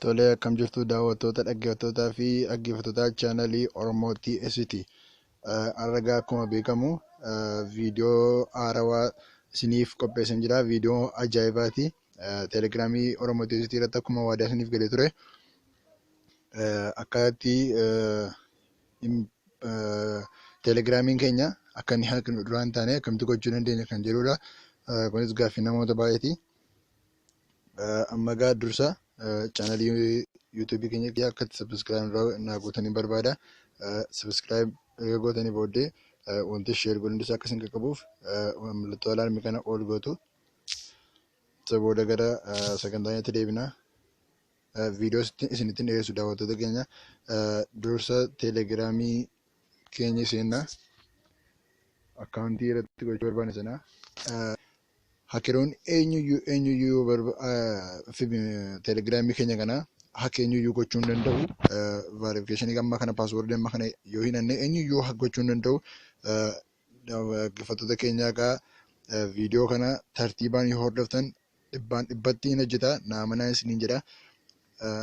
Tolee, akkam jirtu daawwattoota, dhaggeeffattootaa fi dhaggeeffattoota chaanalii Oromoo TST. Har'a akkuma beekamu viidiyoo haarawaa isiniif qopheessan jira. Viidiyoo ajaa'ibaati. Teelegiraamii Oromoo TST irratti akkuma waadaa isiniif galee ture. Akkaatti teelegiraamiin keenya akka inni haqa nu duraan taane akkamitti gochuu dandeenya kan jedhudha. Kunis gaaffii namoota baay'eeti. Amma egaa dursa chaanalii yuutuubii keenya akka itti sabiskiraayib naa gootanii barbaada. Sabiskiraayib erga gootanii booddee wanti sheer godhu hundi isaa akka isin qaqqabuuf mallattoo alaarmii kana ol gootu. Isa booda gara sagantaa keenyatti deebina. Viidiyoo isinitti dhiyeessu daawwattoota keenya dursa teelegiraamii keenya seenna. Akkaawuntii irratti gochuu barbaanne sana hakeroon eenyuyyuu eenyuyyuu teelegiraamii keenya kana hack eenyuyyuu gochuu hin danda'u. Vaarifikashinii amma kana paaswoordii amma kana yoo hin hanne eenyuyyuu hack gochuu hin danda'u. Dhaggeeffattoota keenya egaa viidiyoo kana tartiibaan yoo hordoftan dhibbaan dhibbatti hin hojjeta. Na amanaa isiniin jedha.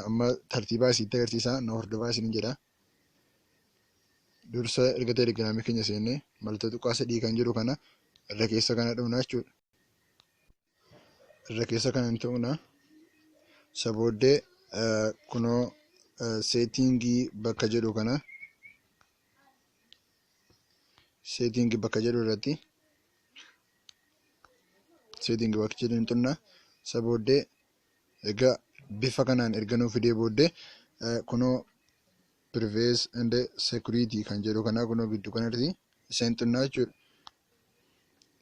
Amma tartiibaa isinitti agarsiisa. Na hordofaa isiniin jedha. Dursa erga teelegiraamii keenya seennee mallattoo tuqaa sadii kan jedhu kana irra keessa kana dhufna jechuudha. Irra keessa kana hin tuqna. Isa booddee kunoo seetiingii bakka jedhu kana seetiingii bakka jedhu irratti seetiingii bakka jedhu hin tuqna. Isa booddee egaa bifa kanaan erga nuu fidee booddee kunoo privacy and security kan jedhu kana kunoo gidduu kanatti isa hin tuqna jechuudha.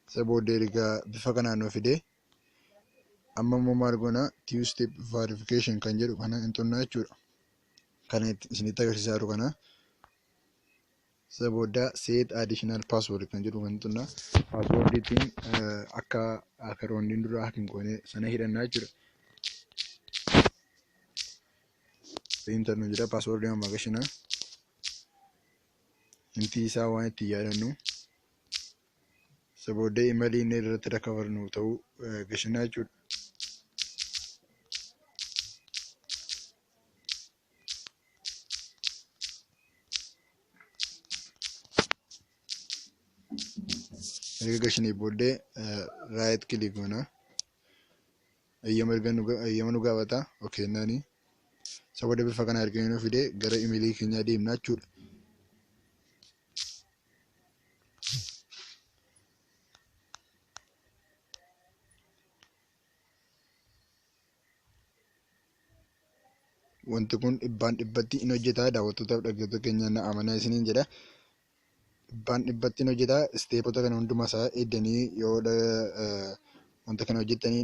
Isa booddee erga bifa kanaan nuu fidee amma immoo maal goona two step verification kan jedhu kana hin tuqna jechuudha. Kana isinitti agarsiisaa jiru kana. Isa booda set additional password kan jedhu kan tuqna. Password ittiin akka hackeroonni dura hack hin goone sana hidhannaa jechuudha. Enter nu jedha password amma gashinaa. Inti isaa waan ittiin yaadannu. Isa booddee imalii inni irratti recover nu ta'uu gashinaa jechuudha. Erga gashinee booddee right click goona. Eeyyama erga nu eeyyama nu gaafata. Okay naani. Isa booda bifa kana erga nu fidee gara imeelii keenyaa deemna jechuudha. Wanti kun dhibbaan dhibbatti in hojjeta. Daawwattootaaf dhaggeeffattoota keenya na amanaa isiniin jedha. Dhibbaan dhibbatti in hojjeta. Isteepota kana hundumaa isaa eeddanii yoo wanta kana hojjettanii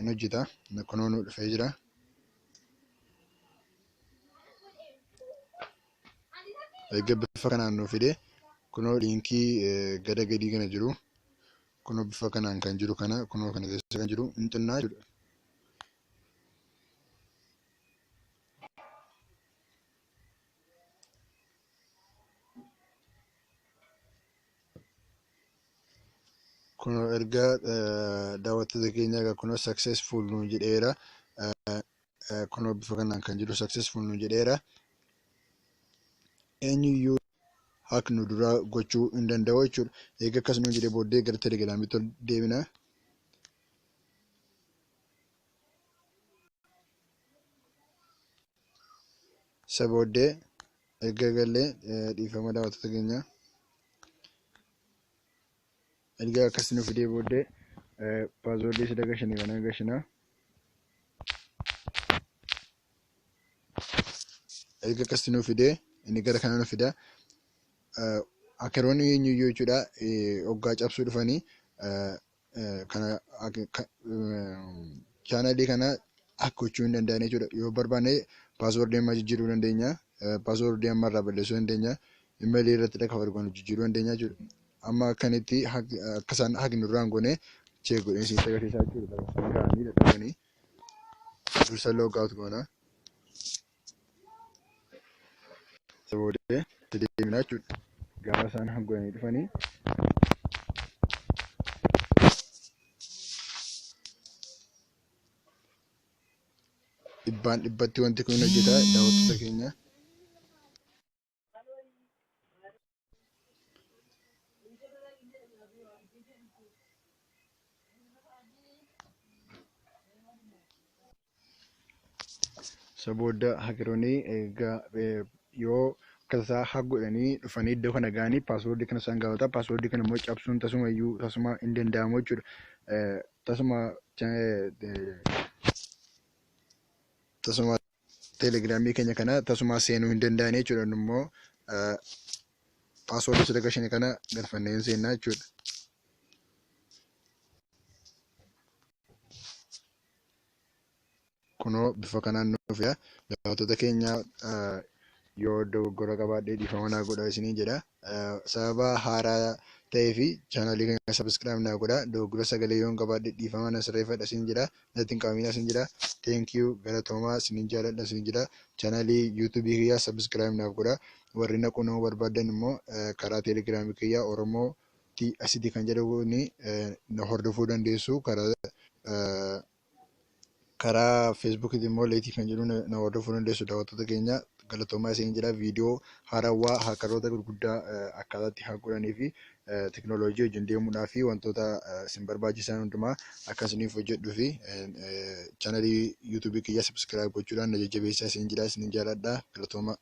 in hojjeta. Kunoo nu dhufee jira. Egaa bifa kanaan nu fide kunoo liinkii gara gadii kana jiru kunoo bifa kanaan kan jiru kana kunoo kana keessa kan jiru hin xinnaa jechuudha. Kunoo erga daawwattoota keenya egaa kunoo successful nu jedheera. Kunoo bifa kanaan kan jiru successful nu jedheera. Eenyuyyuu hack nu dura gochuu hin danda'u jechuudha. Egaa akkas nu jedhee booddee gara telegiraamiitti ol deebina. Isa booddee erga gallee dhiifama daawwattoota keenya. Erga akkas nu fidee booddee paaswoordii sida gashine kana gashina. Erga akkas nu fidee inni gara kana nu fida. Hakeroonni eenyuyyuu jechuudha hoggaa cabsuu dhufanii kana chaanalii kana hack gochuu hin danda'an jechuudha. Yoo barbaanne paaswoordii ammaa jijjiiruu dandeenya. Paaswoordii amma irraa balleessuu dandeenya. Imeelii irratti dhaqaa barbaannu jijjiiruu dandeenya jechuudha. Amma akkanitti akka isaan hack nurraa hin goone check godhee isinitti agarsiisaa jechuudha. Isaan ka'anii dadhabanii dursa log out goona. Isa booddee itti deemna jechuudha. Gaafa isaan hack godhanii dhufanii Dhibbaan dhibbatti wanti kun hojjeta, daawwattoota keenya. Isa booda hackeroonni egaa yoo akka tasaa hack godhanii dhufanii iddoo kana ga'anii passwordii kana isaan gaafata. Passwordii kana immoo cabsuun tasuma iyyuu tasuma hin danda'amu jechuudha. Tasuma tasuma Telegramii keenya kana tasuma seenuu hin danda'an jechuudha. Immoo passwordii isa gashine kana galfannee hin seennaa jechuudha. Kunoo bifa kanaan nuuf fida. Daawwattoota keenya, yoo dogoggora qabaadhee dhiifama naa godhaa isiniin jedha. Sababa haaraa ta'ee fi channelii keenya subscribe naa godhaa. Dogoggora sagalee yoon qabaadhe dhiifama na sirreeffadha isiniin jedha. Natti hin qabamina isiniin jedha. Thank you, galatoomaa, isiniin jaalladha isiniin jedha. Channelii YouTubeii kiyyaa subscribe naaf godhaa. Warri na quunnamuu barbaadan immoo karaa Telegramii kiyyaa Oromoo asitti kan jedhu na hordofuu dandeessu. Karaa Facebookiitiin immoo Leetii kan jedhu na hordofuu dandeessu. Daawwattoota keenya, galatoomaa isiniin jedha. Viidiyoo haarawaa hackeroota gurguddaa akkaataa itti hack godhanii fi teekinooloojii wajjin deemuudhaa fi wantoota isin barbaachisan hundumaa akka isiniif hojjedhuu fi channelii YouTubeii kiyyaa subscribe gochuudhaan na jajjabeessaa isiniin jedha. Isiniin jaalladha, galatoomaa.